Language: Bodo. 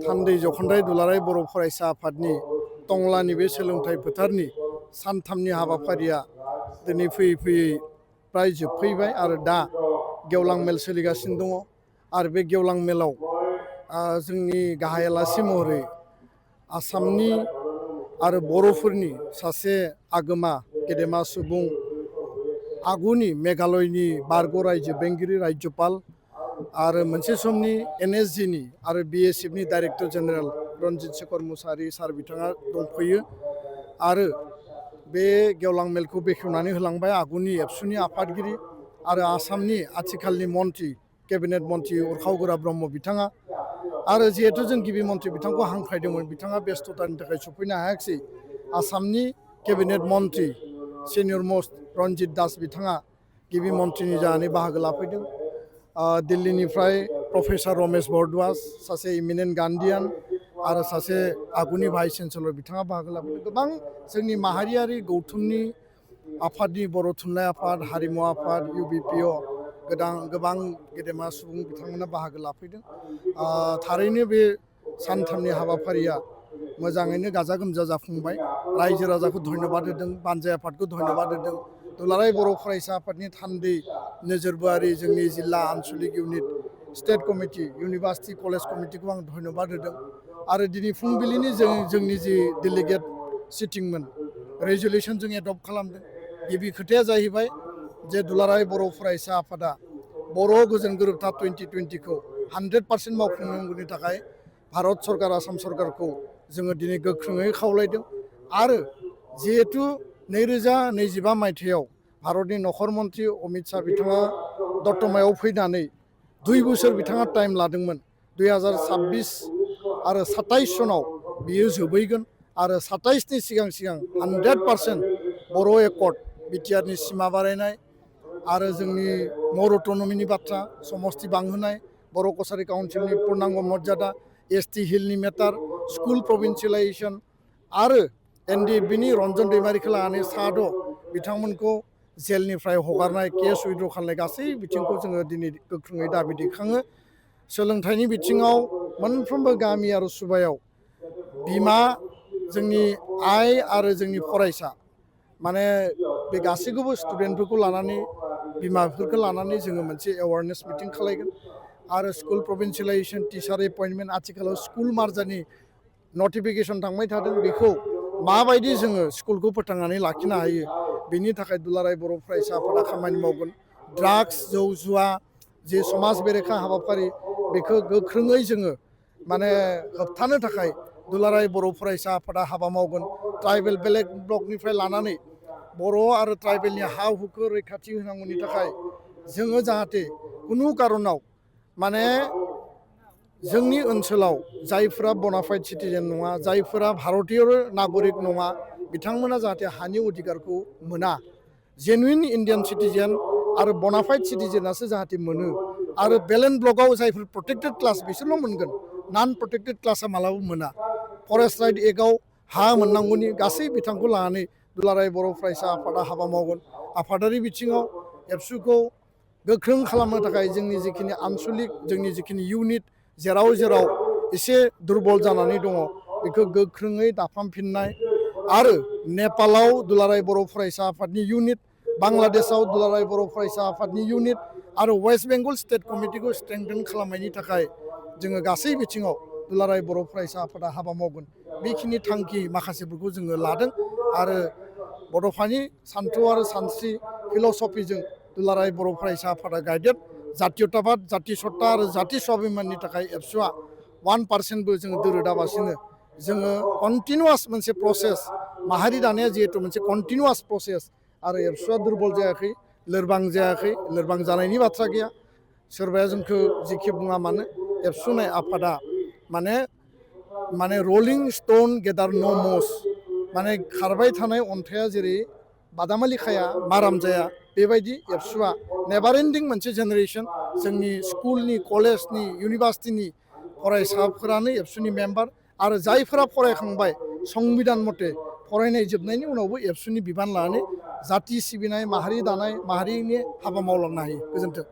थान्दै जखनदाय दुलाराय बर' फरायसा आफादनि टंलानि बे सोलोंथाइ फोथारनि सानथामनि हाबाफारिया दिनै फैयै फैयै प्राय जोबफैबाय आरो दा गेवलां मेल सोलिगासिनो दङ आरो बे गेवलां मेलाव जोंनि गाहाय आलासि महरै आसामनि आरो बर'फोरनि सासे आगोमा गेदेमा सुबुं आगुनि मेघालयनि बारग' रायजो बेंगिरि राज्यपाल आरो मोनसे समनि NSGनि आरो BSFनि डाइरेक्टर जेनेरेल रन्जित शेखर मुसाहारि सार बिथाङा दंफैयो आरो बे गेवलां मेलखौ बेखेवनानै होलांबाय आगुनि एबसुनि आफादगिरि आरो आसामनि आथिखालनि मन्त्रि केबिनेट मन्त्रि उरखाव ब्रह्म बिथाङा आरो जिहेतु जों गिबि मन्त्रि बिथांखौ हांख्रायदोंमोन बिथाङा बेस्थ'तानि थाखाय सफैनो हायाखिसै आसामनि केबिनेट मन्त्रि सिनियर मस्ट रन्जित दास बिथाङा गिबि मन्त्रिनि जानानै बाहागो लाफैदों दिल्लीनिफ्राय प्रफेसर रमेश बरदुवास सासे इमिनेन्ट गान्धीयान आरो सासे आगुनि भाइस चेन्सेलर बिथाङा बाहागो लाफैदों गोबां जोंनि माहारियारि गौथुमनि आफादनि बर' थुनलाइ आफाद हारिमु आफाद UBPO गोबां गेदेमा सुबुं बिथांमोना बाहागो लाफैदों थारैनो बे सानथामनि हाबाफारिया मोजाङैनो गाजा गोमजा जाफुंबाय रायजो राजाखौ धन्यबाद होदों बानजाय आफादखौ धन्यबाद होदों दुलाराय बर' फरायसा आफादनि थान्दै नोजोरबोआरि जोंनि जिल्ला आनसलिक unit state committee university college कमिटिखौ आं धन्यबाद होदों आरो दिनै फुंबिलिनि जोंनि जि डेलिगेट सिटिंमोन रेजुलेसन जों एडप्ट खालामदों गिबि खोथाया जाहैबाय जे दुलाराय बर' फरायसा आफादा बर' गोजोन गोरोबथा 2020खौ 100% मावफुंनांगौनि थाखाय भारत सरकार आसाम सरकारखौ जोङो दिनै गोख्रोङै खावलायदों आरो जिहेतु 2025 मायथाइयाव भारतनि नखर मन्त्रि अमित शाह बिथाङा दतमायाव फैनानै 2 बोसोर बिथाङा टाइम लादोंमोन 2026 आरो 27 सनाव बियो जोबहैगोन आरो 27नि सिगां 100% बर' एकर्ड बिटिआरनि सिमा बारायनाय आरो जोंनि मर अटनमिनि बाथ्रा समस्ति बांहोनाय बर' कसारि काउन्सिलनि पुर्नांग मर्यादा ST हिलनि मेटार स्कुल प्रभिन्सियेलाइजेसन आरो NDFBनि रन्जन दैमारिखौ लानानै साद' बिथांमोनखौ जेलनिफ्राय हगारनाय केस उइड्र खालामनाय गासै बिथिंखौ जोङो दिनै गोख्रोङै दाबि दैखाङो सोलोंथाइनि बिथिङाव मोनफ्रोमबो गामि आरो सुबायाव बिमा जोंनि आइ आरो जोंनि फरायसा माने बे गासैखौबो स्टुडेन्टफोरखौ लानानै बिमाफोरखौ लानानै जोङो मोनसे एवारनेस मिटिं खालामगोन आरो स्कुल प्रभिन्सियेलाइजेसन टिचार एपइन्टमेन्ट आथिखालाव स्कुल मार्जारनि नटिफिकेसन थांबाय थादों बेखौ माबायदि जोङो स्कुलखौ फोथांनानै लाखिनो हायो बेनि थाखाय दुलाराय बर' फरायसा आफादा खामानि मावगोन ड्राग्स जौ जुवा जे समाज बेरेखा हाबाफारि बेखौ गोख्रोङै जोङो माने होबथानो थाखाय दुलाराय बर' फरायसा आफादा हाबा मावगोन ट्राइबेल बेलेग ब्लकनिफ्राय लानानै बर' आरो ट्राइबेलनि हा हुखौ रैखाथि होनांगौनि थाखाय जोङो जाहाथे खुनु कारनाव माने जोंनि ओनसोलाव जायफोरा बनाफाइड सिटिजेन नङा जायफोरा भारतीय नागरिक नङा बिथांमोना जाहाथे हानि अधिकारखौ मोना जेनुइन इन्डियान सिटिजेन आरो बनाफाइड सिटिजेनासो जाहाथे मोनो आरो बेलेन्स ब्लकआव जायफोर प्रटेक्टेड क्लास बिसोरल' मोनगोन नन प्रटेक्टेड क्लासा मालाबा मोना फरेस्ट राइट एक्टआव हा मोननांगौनि गासै बिथांखौ लानानै दुलाराय बर' फरायसा आफादा हाबा मावगोन आफादारि बिथिङाव एबसुखौ गोख्रों खालामनो थाखाय जोंनि जिखिनि आनसलिक जोंनि जिखिनि इउनिट जेराव एसे दुरबल जानानै दङ बेखौ गोख्रोङै दाफामफिननाय आरो नेपालाव दुलाराय बर' फरायसा आफादनि इउनिट बांलादेशआव दुलाराय बर' फरायसा आफादनि इउनिट आरो वेस्ट बेंगल स्टेट कमिटिखौ स्ट्रेंथेन खालामनायनि थाखाय जोङो गासै बिथिङाव दुलाराय बर' फरायसा आफादा हाबा मावगोन बेखिनि थांखि माखासेफोरखौ जोङो लादों आरो बड'फानि सान्थौ आरो सानस्रि फिल'सफिजों दुलाराय बर' फरायसा आफादा गायदेड जातीयताबाद जाति सत्ता आरो जाति स्वाभिमाननि थाखाय एबसुआ 1%बो जोङो दोरोदाबासिनो जोङो कन्टिनिउवास मोनसे प्रसेस माहारि दानाया जिहेतु मोनसे कन्टिनिउवास प्रसेस आरो एबसुआ दुरबल जायाखै लोरबां जायाखै लोरबां जानायनि बाथ्रा गैया सोरबाया जोंखौ जिखि बुङा मानो एबसुनाय आफादा माने रलिं स्टोन गेदार न' मस माने खारबाय थानाय अन्थाइया जेरै बादामालि खाया माराम जाया बेबायदि एबसुआ नेभार एन्डिं मोनसे जेनेरेसन जोंनि स्कुलनि कलेजनि इउनिभार्सिटिनि फरायसाफोरानो एबसुनि मेम्बार आरो जायफोरा फरायखांबाय संबिधान मथे फरायनाय जोबनायनि उनावबो एबसुनि बिबान लानानै जाति सिबिनाय माहारि दानाय माहारिनि हाबा मावलांनो हायो गोजोन्थों।